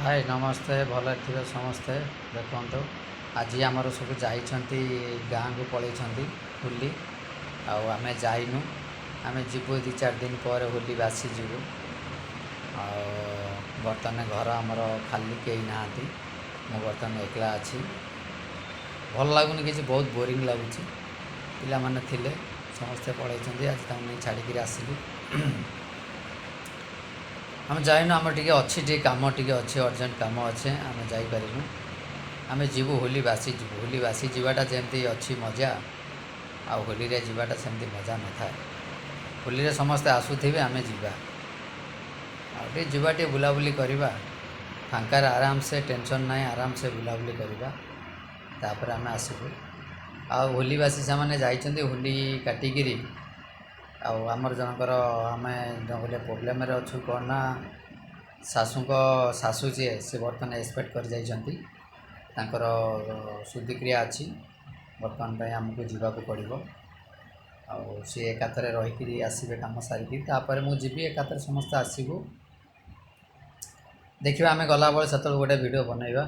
ହାଏ, ନମସ୍ତେ। ଭଲରେ ଥିବେ ସମସ୍ତେ। ଦେଖନ୍ତୁ, ଆଜି ଆମର ସବୁ ଯାଇଛନ୍ତି, ଗାଁକୁ ପଳେଇଛନ୍ତି ହୋଲି। ଆଉ ଆମେ ଯାଇନୁ। ଆମେ ଯିବୁ 2-4 ଦିନ ପରେ, ହୋଲି ବାସି ଯିବୁ। ଆଉ ବର୍ତ୍ତମାନ ଘର ଆମର ଖାଲି, କେହି ନାହାନ୍ତି। ମୁଁ ବର୍ତ୍ତମାନ ଏକଲା ଅଛି। ଭଲ ଲାଗୁନି କିଛି, ବହୁତ ବୋରିଂ ଲାଗୁଛି। ପିଲାମାନେ ଥିଲେ, ସମସ୍ତେ ପଳେଇଛନ୍ତି। ଆଜି ତାଙ୍କୁ ନେଇ ଛାଡ଼ିକିରି ଆସିଲି। ଆମେ ଯାଇନୁ, ଆମର ଟିକେ ଅଛି, ଟିକେ କାମ ଟିକେ ଅଛି, ଅର୍ଜେଣ୍ଟ କାମ ଅଛି, ଆମେ ଯାଇପାରିନୁ। ଆମେ ଯିବୁ, ହୋଲି ବାସି ଯିବୁ। ହୋଲି ବାସି ଯିବାଟା ଯେମିତି ଅଛି ମଜା, ଆଉ ହୋଲିରେ ଯିବାଟା ସେମିତି ମଜା ନଥାଏ। ହୋଲିରେ ସମସ୍ତେ ଆସୁଥିବେ, ଆମେ ଯିବା ଆଉ ଟିକେ ଯିବା, ଟିକେ ବୁଲାବୁଲି କରିବା ଫାଙ୍କାରେ, ଆରାମସେ, ଟେନସନ୍ ନାହିଁ, ଆରାମସେ ବୁଲାବୁଲି କରିବା। ତାପରେ ଆମେ ଆସିବୁ। ଆଉ ହୋଲି ବାସି ସେମାନେ ଯାଇଛନ୍ତି ହୋଲି କାଟିକିରି। ଆଉ ଆମର ଜଣଙ୍କର, ଆମେ ଗୋଟେ ପ୍ରୋବ୍ଲେମରେ ଅଛୁ। କ'ଣ ନା ଶାଶୁଙ୍କ, ଶାଶୁ ଯିଏ, ସେ ବର୍ତ୍ତମାନ ଏକ୍ସପାୟାର୍ଡ କରିଯାଇଛନ୍ତି। ତାଙ୍କର ଶୁଦ୍ଧିକ୍ରିୟା ଅଛି। ବର୍ତ୍ତମାନ ପାଇଁ ଆମକୁ ଯିବାକୁ ପଡ଼ିବ। ଆଉ ସିଏ ଏକାଥରେ ରହିକିରି ଆସିବେ କାମ ସାରିକିରି, ତାପରେ ମୁଁ ଯିବି, ଏକାଥରେ ସମସ୍ତେ ଆସିବୁ। ଦେଖିବା, ଆମେ ଗଲାବେଳେ ସେତେବେଳେ ଗୋଟେ ଭିଡ଼ିଓ ବନେଇବା।